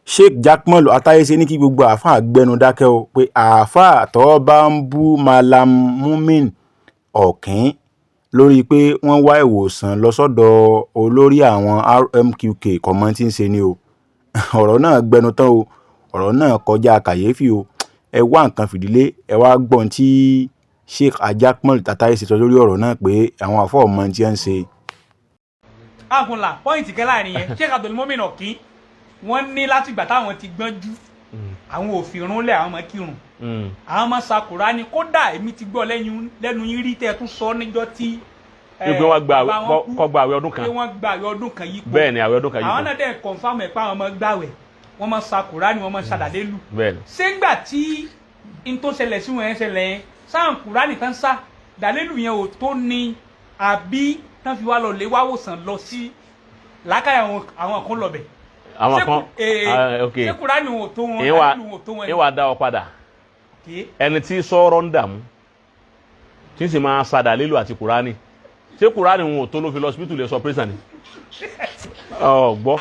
Sheikh Jaqmal Atayese ní kí gbogbo àáfàá gbẹnu dákẹ́ o, pé àáfàá tó bá ń bú Mallam Mumin Okin lórí pé wọ́n wá ìwòsàn lọ sọ́dọ̀ olórí àwọn RMQK kò mọ tí ń ṣe ni o. Ọ̀rọ̀ náà gbẹnu tán o, ọ̀rọ̀ náà kọjá kàyéfì o. Ẹ wá nǹkan fìdí lé, ẹ wá gbọ́n tí Sheikh Jaqmal Atayese sọ lórí ọ̀rọ̀ náà pé àwọn àfọ̀ mọ tí ń ṣe. Àkùnlà point kẹ́ láàrin yẹn, Sheikh Abdulmumin Okin, wọ́n ní látìgbà táwọn ti gbọ́njú, àwọn ò fi irun lẹ̀, àwọn ọmọ kírun, àwọn ọmọ sakura ni. Kódà èmi ti gbọ́ lẹ́nu yín rí tẹ́ ẹ tún sọ níjọ́ tí pé wọ́n gba kọ́ gba àwẹ̀ ọdún kan. Pé wọ́n gba àwẹ̀ ọdún kan yípo. Bẹ́ẹ̀ ni, àwẹ̀ ọdún kan yípo. Àwọn náà dẹ̀ confirm ẹ̀ pé àwọn ọmọ gbàwẹ̀, wọ́n máa sakura ni, wọ́n máa ṣàdàlélù. Bẹ́ẹ̀ ni. Ṣégbà tí n tó ṣẹlẹ̀ sí wọn yẹn ṣẹlẹ̀ yẹn, sáà Kùránì tán sá dàlélù yẹn ò tó ni, àbí tán fi wá lọ lé wá wòsàn lọ sí làákàyà àwọn kan lọ bẹ̀? Àwọn kan, ok. Ṣé Kùránì wọn ò tó wọn, dàlélù wọn ò tó wọn? Ìwà dá ọ padà. Ẹni tí sọ̀rọ̀ ń dààmú, tí ń sì máa sadà lílo àti Kùránì, ṣé Kùránì wọn ò tó ló fi lọ hospital lè sọ pírẹ́sàn ni? Ọ gbọ́,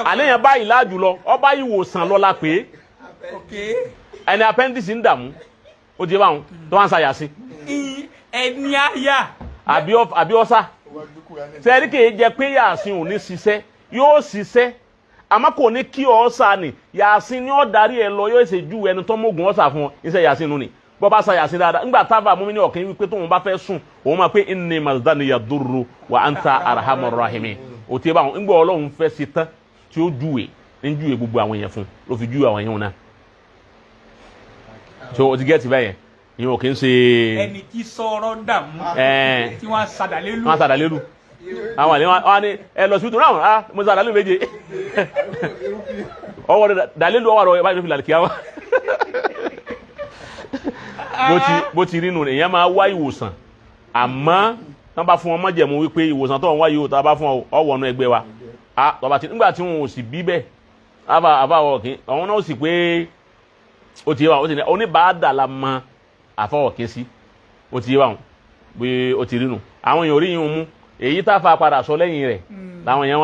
àníyàn báyìí láàjù lọ, ọba ìwòsàn lọ la pé ẹni appendix ń dààmú, ó ti báwọn tó wá ń ṣàyà sí. Ẹni àyà. Àbí ọ̀sà sẹ́rí kìí jẹ́ pé yàsín ò ní ṣiṣẹ́, yóò ṣiṣẹ́, àmọ́ kò ní kí ọ̀sà ni. Yàsín ni ó darí ẹ lọ, yóò ṣe ju ẹni tó mógun ọ̀sà fún ọ iṣẹ́ yàsín nù ni. Bọ́ bá sa yàsín dáadáa, ńgbà tábà mú mi ní ọ̀kìn wípé tóun bá fẹ́ sùn, òun máa pé inni mazdani yadurru wa anta arhamur rahimin. Ò tí ì bá wọn ńgbà Ọlọ́run fẹ́ ṣe tán tí ó júwe ń júwe gbogbo àwọn èèyàn fún ló fi júwe àwọn èèyàn náà. So o ti gẹ́ẹ̀tì bẹ́yẹn, ìyẹn ò kí ń ṣe. Ẹni tí sọ̀rọ̀ dààmú, tí wọ́n sadàlélù. Wọ́n sadàlélù, àwọn àlè wọn ni ẹ lọ síbi tó náà. Ah, mo sadàlélù méje, ọwọ́ rẹ̀ dàlélù, ọwọ́ rẹ̀ báyìí ló fi làlùkìá wọn. Bó ti rí nù, èèyàn máa wá ìwòsàn, àmọ́ wọ́n bá fún wọn májẹ̀mú wípé ìwòsàn tó ń wá yìí ó tá a bá fún ọ, ọwọ́ ọ̀nà ẹgbẹ́ wa. Ah, tọ́ba ti nígbà tí wọn ò sì bí bẹ́ẹ̀, àbá àbá ọ̀kìn àwọn náà sì pé ó ti yé wa, ó ti ní oníbàádà la mọ àfọwọ́kín sí. Ó ti yé wa bí ó ti rí nù. Àwọn èèyàn orí yìí ń mú èyí tá a fa padà sọ lẹ́yìn rẹ̀ làwọn èèyàn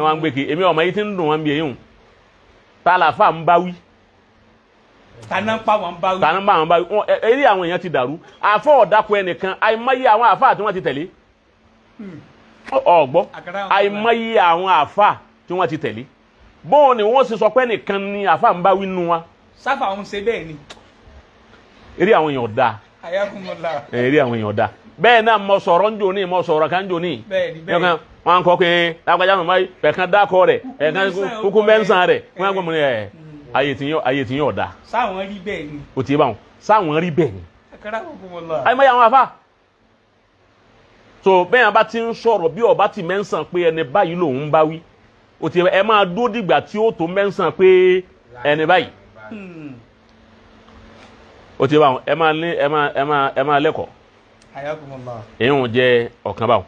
wá ń gbé kí èmi ọmọ yìí ti ń dùn wọn bí èyí hùn tá a là fà ń bá wí. Tànà ń pa wọn bá wí. Tànà ń bá wọn bá wí wọn. Eré àwọn èèyàn ti dàrú. Àfọ ọ̀dàkọ ẹnìkan, àìmọye àwọn àfáà tí wọ́n ti tẹ̀lé ọ̀gbọ́, àìmọye àwọn àfáà tí wọ́n ti tẹ̀lé, bóun ni wọ́n sì sọ pé nìkan ni àfáà ń bá wí nù wa. Sáfà ń ṣe bẹ́ẹ̀ ni. Eré àwọn èèyàn dáa. Ayakumula. Eré àwọn èèyàn dáa. Bẹ́ẹ̀ náà mo sọ̀rọ̀ ń jò ní, mo sọ̀rọ̀ kan jò ní. Bẹ́ẹ̀ni, bẹ́ẹ̀ni. Wọ́n kọ́ pé lágbájá màmá yìí fẹ̀kan dákọ̀ rẹ̀ ẹ̀kan kúkú mẹ́sàn rẹ̀ wọ́n á gbọ́ mọ́ ní ẹ̀ ayé tí yín ọ̀dà. Sáwọn rí bẹ́ẹ̀ ni. O ti bá wọn sáwọn rí bẹ́ẹ̀ ni. Akramakumullah. Àyè àwọn afa so bẹ́ẹ̀ bá ti ń sọ̀rọ̀, bí ọba ti mẹ́sàn pé ẹni báyìí lòun ń bá wí, o ti ẹ máa dúró dìgbà tí ó tó mẹ́sàn pé ẹni báyìí. O ti bá wọn, ẹ máa ní ẹ máa lẹ́kọ̀ọ́. Ayakumullah. Èyí ń jẹ́ ọ̀kan báwọn.